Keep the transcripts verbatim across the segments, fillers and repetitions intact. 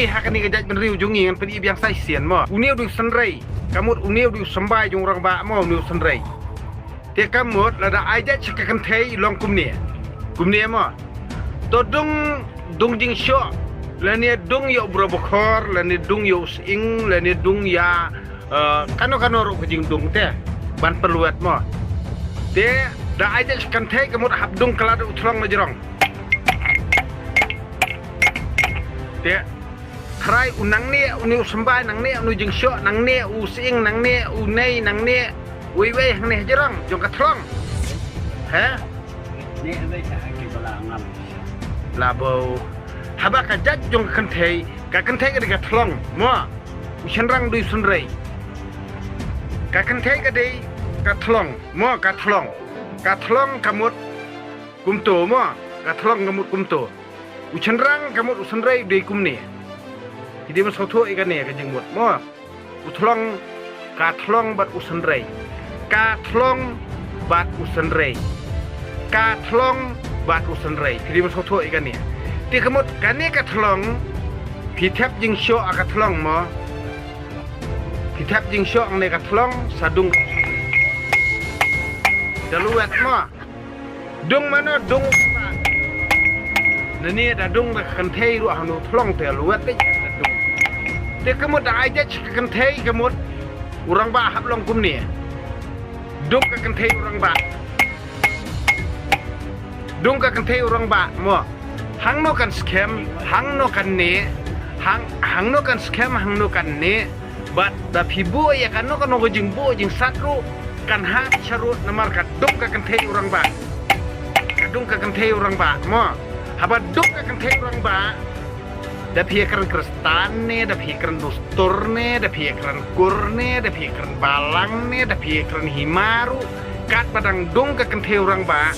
Ha kane ka jaitbynriew jong ngi ngan pyni biang sa shisien mo. Une u dei u synrei. Ka mut une u dei u symbai jong u rangbah mo, une u synrei. Te ka mut lada ai jait sha ka kynthei long kumne. Kumne mo. To dung, dung jingshoh. Lane dung ïa u bro bakhor, lane dung ïa u sying, lane dung ïa, eh, kano kano ruh ka jingdung te. Ban pynlwet mo. Te da ai jait sha ka kynthei ka mut hap dung kylla da u thlong na jrong. Te trai u nangne, une u symbai nangne, une u jingshoh nangne, u sying nangne, u nei nangne, uei uei hangne ha jrong jong ka thlong. He? Labo. Haba ka jait jong ka kynthei, ka kynthei ka dei ka thlong mo. U shynrang dei u synrei. Ka kynthei ka dei ka thlong mo, ka thlong. Ka thlong ka mut kumto mo, ka thlong ka mut kumto. U shynrang ka mut u synrei u dei kumne. Ki dei ban sngewthuh ïa kane ka jingmut mo. U thlong, ka thlong bad u synrei. Ka thlong bad u synrei. Ka thlong bad u synrei. Ki dei ban sngewthuh ïa kane. Te ka mut kane ka thlong, phi thep jingshoh ha ka thlong mo. Phi thep jingshoh hangne ka thlong sa dung. Da lwet mo. Dung mano dung. Nane da dung da ka kynthei ruh hanu thlong te lwet te da dung. Te ka mut da ai jait ka kynthei ka mut u rangbah hap long kumne. Dung ka kynthei u rangbah. Dung ka kynthei u rangbah mo. Hangno kan skhem, hangno kan neh, hang, hangno kan skhem, hangno kan neh. Bad da phi buh ïa kano kano ka jingbuh jingsat ruh kan hap sharud namar ka dung ka kynthei u rangbah. Ka dung ka kynthei u rangbah mo. Haba dung ka kynthei u rangbah. Da phi kren Khristan ne, da phi kren dustur ne, da phi kren kur ne, da phi kren balang ne, da phi kren hima ruh. Katba dang dung ka kynthei u rangbah.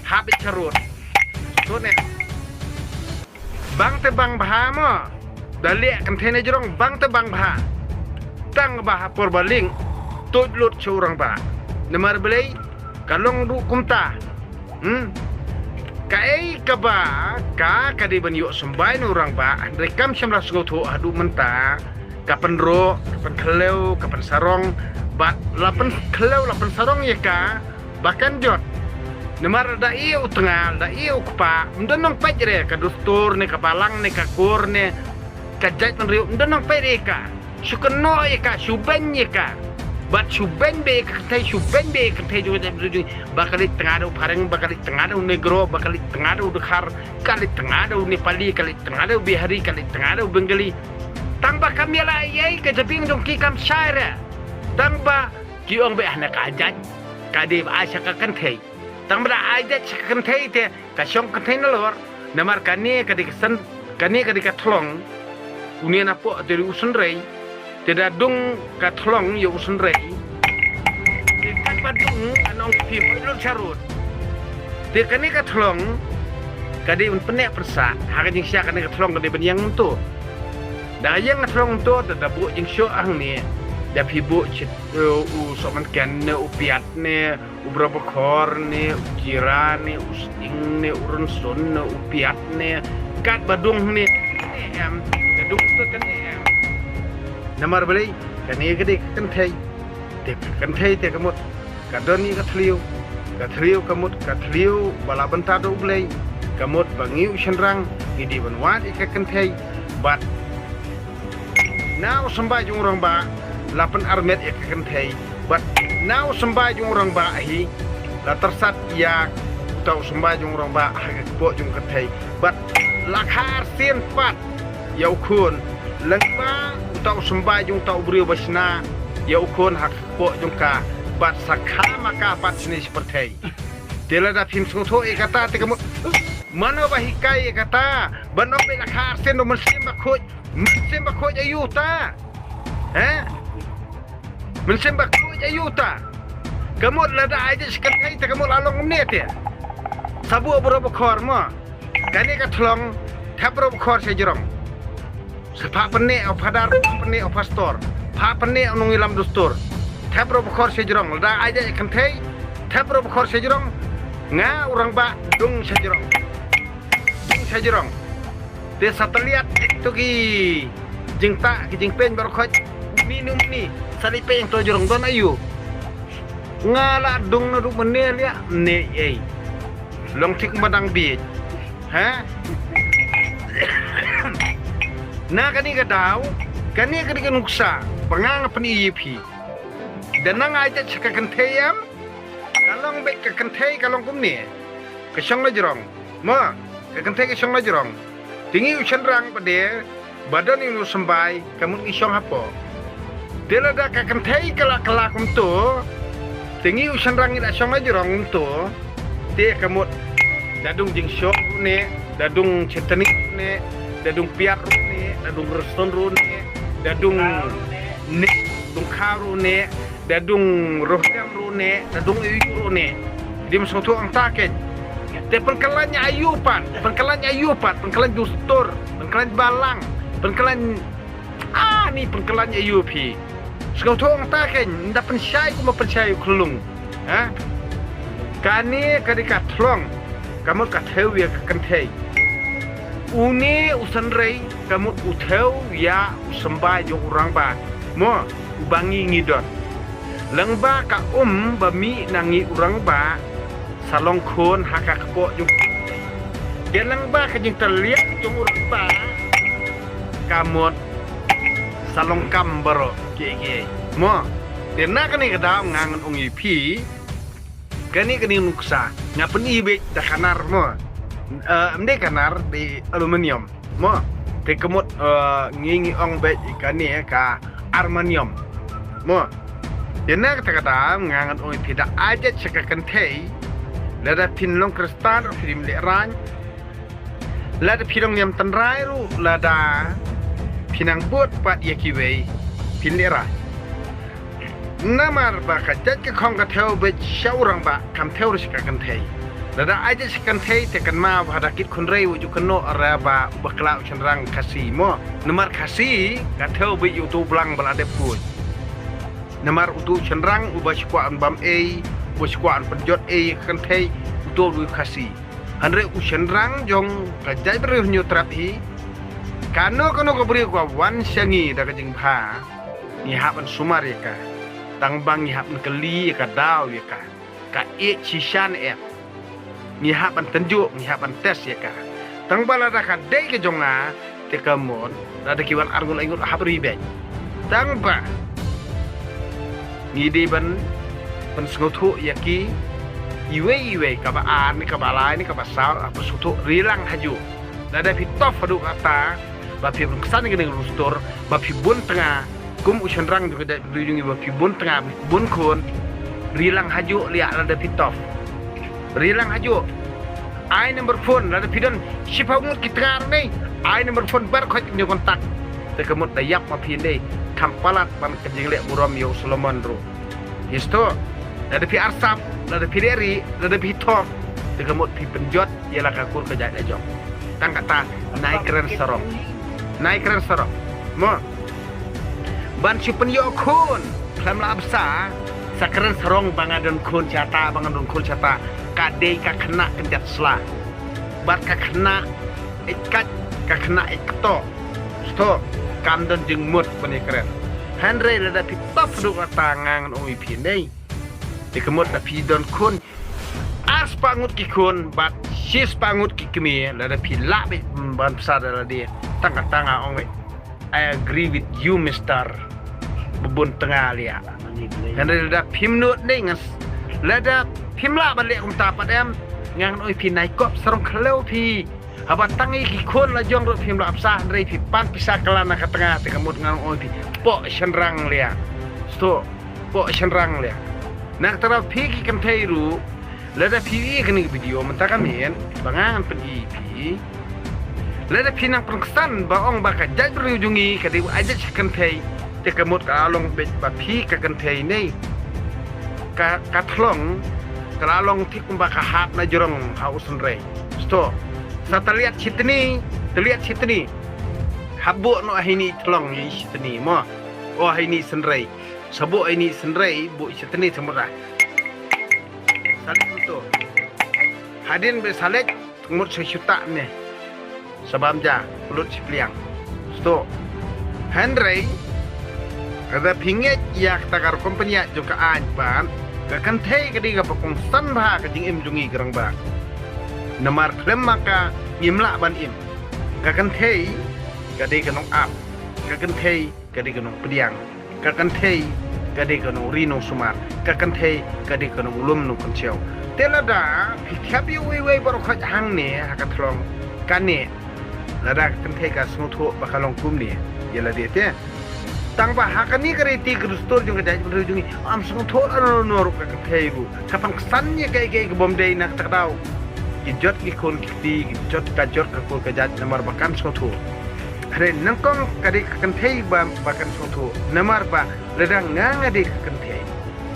Hap sharud. Sut ne. Bang te bang bha mo. Da leh kynthei na jrong bang te bang bha. Tang ba ha por ba ling. Tuid lut sha u rangbah. Namar balei ka long ruh kumta. Hmm. Kaei kaba ka ka dei ban ïoh symbai na u rangbah. Hynrei kam shym la sngewthuh haduh mynta. Ka pynroh, ka pynkhylliew, ka pynsarong. Bad la pynkhylliew la pynsarong ïa ka. Ba kan jot. Namar da ïa u tnga, da ïa u kpa, ym don nongpeit re ka dustur ne ka balang ne ka kur ne ka jaitbynriew, ym don nongpeit re ka. Shu kynnoh ïa ka, shu beiñ ïa ka. Bad shu beiñ bad ka kynthei, shu beiñ bad ka kynthei jong ka jaitbynriew jong ngi. Ba ka leit tnga da u phareng, ba ka leit tnga da u negro, ba ka leit tnga da u dkhar, ka leit tnga da u Nepali, ka leit tnga da u Bihari, ka leit tnga da u Bengali. Tang ba kam ïa la ei ei ka jabieng jong ki kam shai re. Tang ba ki ong ba hane ka jait ka dei ba ai sha ka kynthei. Tang ba da ai jait sha ka kynthei te ka shong kynthei nalor. Namar kane ka dei ka syn, kane ka dei ka thlong. Une napoh te dei u synrei. Te da dung ka thlong ïa u synrei. Te katba dung ka nong phi hoi lut sharud. Te kane ka thlong ka dei ban pynneh pynsah ha ka jingshisha kane ka thlong ka dei ban ïeng mynta. Da ïeng ka thlong mynta te da buh jingshoh hangne. Da phi buh shit, eh, u sohmynken ne u piat ne u bro bakhor ne u jira ne u sying ne u rynsun ne u piat ne katba dung hangne. Em, da dung to tane em. Namar balei kane ka dei ka kynthei. Te ka kynthei te ka mut ka don ïa ka thliew. Ka thliew ka mut ka thliew ba la bynta da U Blei. Ka mut ba ngi u shynrang ngi dei ban wad ïa ka kynthei. Bad na u symbai jong u rangbah la pynarmet ïa ka kynthei. Bad na u symbai jong u rangbah hi la tyrsat ïa uta u symbai jong u rangbah ha ka kpoh jong ka kynthei. Bad la kha arsien pat ïa u khun. Lyngba uta u symbai jong uta u briew ba shna ïa u khun ha ka kpoh jong ka bad sa kha ma ka pat shane sha pyrthei. Te lada phim sngewthuh ïa kata te ka mut mano ba hikai ïa kata ban ong ba la kha arsien u mynsiem bakhuid, mynsiem bakhuid aïu ta? He? Mynsiem bakhuid aïu ta? Ka mut lada ai jait sha kynthei te ka mut la long kumne te. Sa buh bro bakhor mo. Kane ka thlong thep bro bakhor sha jrong. Sa phah pynneh u phadar, phah pynneh u pastor, phah pynneh u nongïalam dustur. Thep bro bakhor sha jrong, lada ai jait kynthei thep bro bakhor sha jrong. Nga u rangbah dung sha jrong. Dung sha jrong. Te sa tylliat Ki jingtah ki jingpeng baroh khoit. Mini mini. Sa leit peng to jrong don aïu. Nga la dung na ruh mane lia ne ei. Long thik ma dang biej. Ha? Na kane ka daw, kane ka dei ka nuksa ba nga nga pyni ïa phi. Da nang ai jait sha ka kynthei em. Ka long beit ka kynthei ka long kumne. Ka shong la jrong. Mo, ka kynthei ka shong la jrong. Te ngi u shynrang pat de ba don ïa u symbai ka mut ngi shong hapoh. Te lada ka kynthei ka la kylla kumto, te ngi u shynrang ngi la shong la jrong kumto. Te ka mut da dung jingshoh ruh ne, da dung chitni ruh ne, da dung piat ruh ne, da dung rsun ruh ne, da dung ne, dung khaw ruh ne, da dung roh dem ruh ne, da dung aïu ruh ne. Dim sngewthuh hangta keiñ. Te pynkylla ïa aïu pat, pynkylla ïa aïu pat, pynkylla dustur, pynkylla balang, pynkylla, ah, ni pynkylla ïa aïu phi. Sngewthuh hangta keiñ, nda pynshai kumba pynshai u khyllung. Ha? Kane ka dei ka thlong, ka mut ka thew ïa ka kynthei. Une u synrei ka mut u thew ïa u symbai jong u rangbah. Mo, uba ngi ngi don. Lyngba ka um ba mih na ngi u rangbah, sa long khun ha ka kpoh jong. Te lyngba ka jingtylliat jong u rangbah, ka mut sa long kam baroh kiei kiei. Mo, te na kane ka daw nga ngan ong ïa phi. Kane kane nuksa nga pyni beit da ka nar mo. Eh, ym dei ka nar, dei aluminium mo. Te ka mut, eh, ngi ngi ong beit kane ka armanium mo. Te na kata ka daw nga ngan ong ïa phi, da ai jait sha ka kynthei. Lada phin long Khristan ruh phin lehrain. Lada phi long niam tynrai ruh, lada phi nang bud pat ïa kiwei, phin lehrain. Namar ba ka jait ka khong ka thew beit sha u rangbah, kam thew ruh sha ka kynthei. Lada ai jait sha ka kynthei te kynmaw ba ha da kit khun rei u ju kynnoh ra ba u bakla u shynrang Khasi mo. Namar Khasi ka thew beit ïa uto u blang ba la dep khuid. Namar uto u shynrang uba shu kwah un bam ei, uba shu kwah un pynjot ei ïa ka kynthei, uto u dei u Khasi. Hynrei u shynrang jong ka jaitbynriew Hynñiewtrep hi, kano kano ka briew ka wan sha ngi da ka jingbha, ngi hap ban sumar ïa ka. Tang ba ngi hap ban kylli ïa ka daw ïa ka. Ka ïeit shisha ne em. Ngi hap ban tynjuh, ngi hap ban test ïa ka. Tang ba lada ka dei ka jong nga, te ka mon, lada ki wan ar ngut lai ngut hap ri beit. Tang ba ngi dei ban pynsngewthuh ïa ki iwei iwei, kaba ar ne kaba lai ne kaba saw, hap pynsngewthuh, ri lang hajuh. Lada phi tough haduh katta ba phi pynksan ïa kane ka dustur, ba phi bun tnga kum u shynrang jong ka jaitbynriew jong ngi, ba phi bun tnga, ba phi bun khun, ri lang hajuh, liah lada phi tough. Ri lang hajuh. Ai number phone, lada phi don shiphew ngut ki tnga ruh ne, ai number phone baroh khoit ki ñiew contact. Te ka mut da ïap ma phi ne, kham palat ban ka jingleh burom ïa u Solomon ruh. Phi sngewthuh, lada phi arsap, lada phi lehrieh, lada phi tough, te ka mut phi pynjot ïa la ka kur ka jait la jong. Tang kata, nai kren sarong. Nai kren sarong. Mo. Ban shu pynïoh khun khlem lah bsa, sa kren sarong ba nga don khun shata, ba nga don khun shata. Ka dei ka khynnah kynjat sla. Bad ka khynnah ïeit kait, ka khynnah ïeit kto. Sngewthuh, kam don jingmut ban ïakren. Hynrei lada phi tough haduh katta, nga ngan ong ïa phi ne. Te ka mut da phi don khun ar spah ngut ki khun bad shi spah ngut ki kmie, lada phi lah beit ban bsa da lade, tang kata nga ong beit, I agree with you, mister. Ba bun tnga liah. Hynrei lada phim nud ne, ngan s-, lada phim lah ban leh kumta pat em, nga ngan ong ïa phi, nai kop sarong khlaw phi. Haba tang ïa ki khun la jong ruh phim lah bsa, hynrei phi pan pisa kylla na ka tnga, te ka mut nga ngan ong ïa phi, poh shynrang liah. Sngewthuh, poh shynrang liah. Na kata ruh phi ki kynthei ruh, lada phi ïohi ïa kane ka video mynta ka miet, ba nga ngan pyni ïa phi. Lada phi nang pynksan ba ong ba ka jaitbynriew jong ngi ka dei ba ai jait sha ka kynthei, te ka mut ka la long beit ba phi ka kynthei ne. Ka, ka thlong ka la long thik kumba ka hap na jrong ha u synrei. Sngewthuh. Sa tylliat shitni, tylliat shitni. Hap buh noh ha ine i thlong ïa i shitni mo. O ha ine i synrei. Sa buh ha ine i synrei, buh shitni sa mut ah. Sa leit kumto. Hadien ba sa leit, mut sa shu tah ne. Sa bam ja, pynlut shi pliang. To, hynrei lada phi ngeit ïa kata ka rukom pynïaid jong ka aiñ bad ka kynthei ka dei kaba kongsan bha ka jingim jong ngi ki rangbah. Namar khlem ma ka ngim lah ban im. Ka kynthei ka dei ka nongap. Ka kynthei ka dei ka nongpdiang. Ka kynthei ka dei ka nongri nongsumar. Ka kynthei ka dei ka nonglum nongkynshew. Te lada phi thep ïa uwei uwei baroh khoit hangne ha ka thlong, kane lada ka kynthei ka sngewthuh ba ka long kumne ïa lade te. Tang ba ha kane ka riti ka dustur jong ka jaitbynriew jong ngi, ym sngewthuh lano lano ruh ka kynthei ruh ka pynksan ïa kaei kaei ka bym dei. Na kata ka daw ki jot ki khun ki kti, ki jot ka jot ka kur ka jait namar ba kan sngewthuh. Hynrei nyngkong ka dei ka kynthei ba, ba kan sngewthuh. Namar ba lada nga nga dei ka kynthei,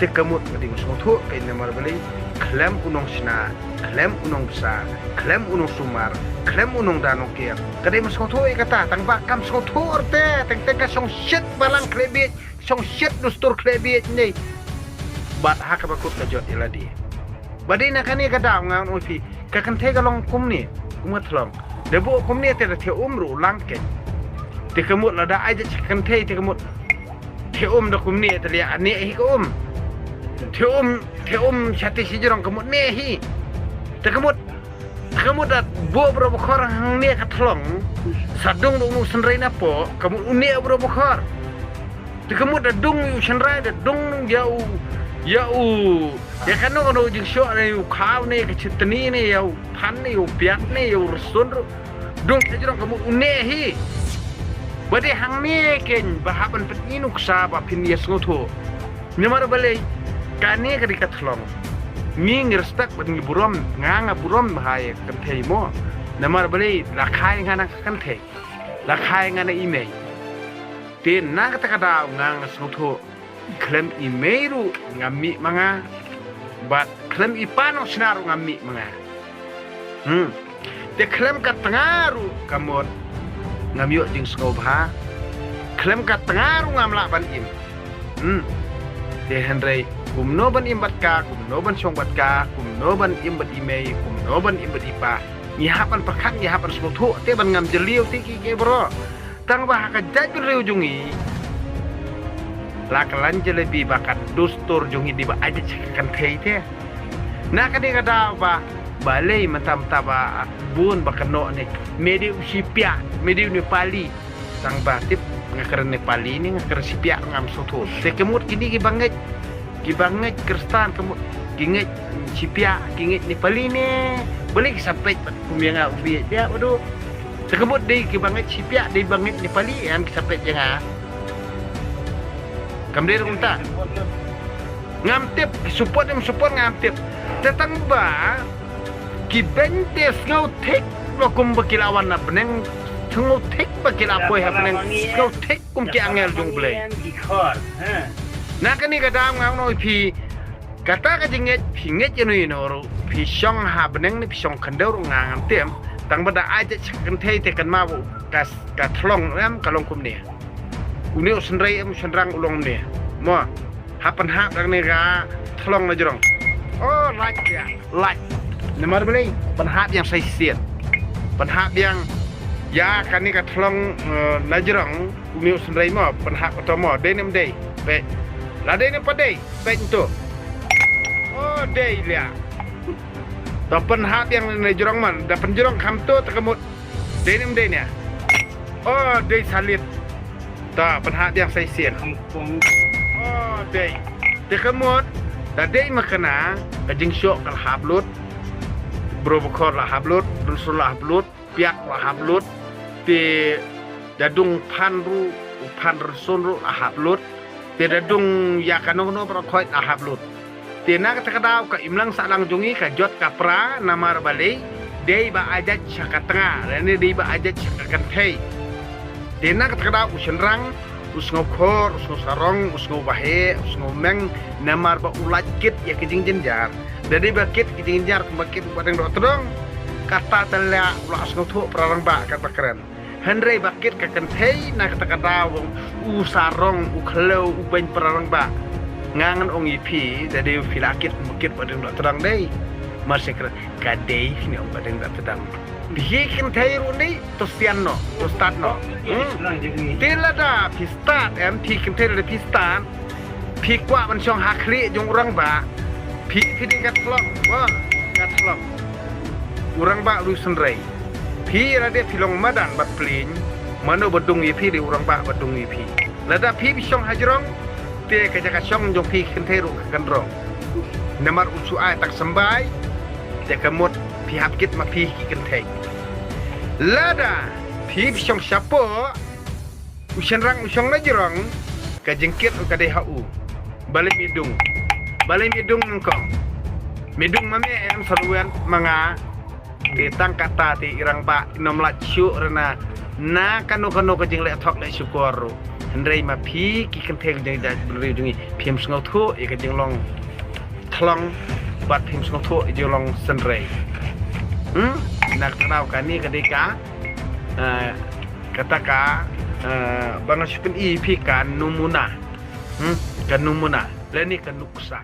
te ka mut nga dei ban sngewthuh kein namar balei? Khlem u nongshna, khlem u nongbsa, khlem u nongsumar, khlem u nongda nongker, ka dei ban sngewthuh ïa kata. Tang ba kam sngewthuh te, teng teng ka shongshit balang khlem bieit, shongshit dustur khlem bieit ne. Bad ha kaba kut ka jot ïa lade. Ba dei na kane ka daw nga ong ïa phi, ka kynthei ka long kumne, kum ka thlong. Da buh kumne te da thiah um ruh u lang kein. Te ka mut lada ai jait sha ka kynthei te ka mut thiah um da kumne te leh ane hi ka um. Thiah um, thiah um sha te shi jrong ka mut ne hi. Te ka mut, te ka mut da buh baroh bakhor hangne ka thlong. Sa dung da u shnong na poh, ka mut une baroh bakhor. Te ka mut da dung ïa u shynrai, da dung ïa u, ïa u, ïa kano kano jingshoh ne, ïa u khaw ne, ka chitni ne, ïa u phan ne, ïa u piat ne, ïa u rsun ruh. Dung te jrong ka mut une hi. Ba dei hangne kein ba hap ban pyni nuksa ba phin ïa sngewthuh. Namar balei? Kane ka dei ka thlong. Ngi ngi respect bad ngi burom, nga nga burom ha ïa ka kynthei mo. Namar balei? La kha ïa nga na ka kynthei. La kha ïa nga na i mei. Te na kata ka daw nga nga sngewthuh. Khlem i mei ruh ngam mih ma nga. Bad khlem i pa nongshna ruh ngam mih ma nga. Hmm. Te khlem ka tnga ruh ka mut ngam ïoh jingsngewbha. Khlem ka tnga ruh ngam lah ban im. Hmm. Te hynrei kumno ban im bad ka, kumno ban shong bad ka, kumno ban im bad i mei, kumno ban im bad i pa. Ngi hap ban pyrkhat, ngi hap ban sngewthuh, te ban ngam jylliew te ki, ki baroh. Tang ba ha ka jaitbynriew jong ngi la ka lain jalebi ba ka dustur jong ngi dei ba ai jait sha ka kynthei te. Na kane ka daw ba balei mynta mynta ba bun ba kynnoh ne, me dei u shipiah, me dei u Nepali. Tang ba tip nga kren Nepali ne, nga kren shipiah ngam sngewthuh. Te ka mut kine ki ba ngeit, ki ba ngeit Khristan ka mut ki ngeit shipiah, ki ngeit Nepali ne. Balei ki sa peit bad kum ïa nga u bieit ïa badu. Te ka mut dei ki ba ngeit shipiah, dei ba ngeit Nepali, em ki sa peit ïa nga. Kam dei ruh kumta. Ngam tip, ki support em support ngam tip. Te tang ba ki beiñ te sngew thik ba kum ba ki la wan na bneng, sngew thik ba ki la poi ha bneng, sngew thik kum ki angel jong U Blei. Na kane ka daw nga ong ïa phi, kata ka jingngeit, phi ngeit ïa no ïa no ruh, phi shong ha bneng ne phi shong khyndew ruh nga ngam tip. Tang ba da ai jait sha ka kynthei te kynmaw ka, ka thlong em ka long kumne. Une u shynrei em u shynrang u long kumne. Mo. Hap pynhap da kane ka thlong na jrong. Oh, lait ïa, lait. Namar balei? Pynhap ïa sa shisien. Pynhap ïa, ïa kane ka thlong, eh, na jrong, une u shynrei mo, pynhap kato mo, dei ne ym dei. Peit. La dei ne ym pat dei, peit to. Oh, dei ïa. To pynhap ïa na jrong man, da pynjrong kham to te ka mut. Dei ne ym dei ne? Oh, dei salit. Ta pynhap ïa sa shisien. Oh, dei. Te ka mut, da dei ma kane, ka jingshoh ka la hap lut. Bro bkhor la hap lut, rynsun la hap lut, piat la hap lut. Te da dung phan ruh, u phan rynsun ruh la hap lut. Te da dung ïa kano kano baroh khoit la hap lut. Te na kata ka daw ka imlang sahlang jong ngi ka jot ka pra namar balei, dei ba ai jait sha ka tnga, lane dei ba ai jait sha ka kynthei. Te na kata ka daw u shynrang, u sngew khor, u sngew sarong, u sngew baheh, u sngew meng, namar ba u lait kit ïa ki jingjynjar. Da dei ba kit ki jingjynjar kumba kit u Bahdeng Dohtdong. Kata te la u la sngewthuh para rangbah kat ba kren. Hynrei ba kit ka kynthei na kata ka daw u sarong, u khlem, u beiñ para rangbah. Nga ngan ong ïa phi, da dei phi la kit, ba kit Bahdeng Dohtdong dei. Mar sha kren, ka dei phi ne ong Bahdeng Dohtdong. Phi kynthei ruh ni, to sian noh, to start noh. Hmm. Te lada phi start em, phi kynthei lada phi start, phi kwah ban shong ha khlieh jong u rangbah, phi phi dei ka thlong, wa, ka thlong. U rangbah ruh synrei. Phi lada phi long madan bad plieñ, mano ba dung ïa phi, dei u rangbah ba dung ïa phi. Lada phi phi shong hajrong, te ka jaka shong jong phi kynthei ruh ka kynrong. Namar u shu ai tang symbai, te ka mut phi hap kit ma phi ki kynthei. Lada phi phi shong shapoh, u shynrang u shong na jrong, ka jingkit ruh ka dei ha u. Balei me dung? Balei me dung nyngkong? Me dung ma me em, sa luen ma nga. Te tang kata te i rangbah i nym lait shuh re na, na kano kano ka jingleh thok leh shukor ruh. Hynrei ma phi ki kynthei ka jingjait bynriew jong ngi, phim sngewthuh ïa ka jinglong thlong bad phim sngewthuh ïa ka jinglong synrei. Hmm? Na kata daw kane ka dei ka, eh, kata ka, eh, ba nga shu pyni phi ka numuna. Hmm? Ka numuna lane ka nuksa.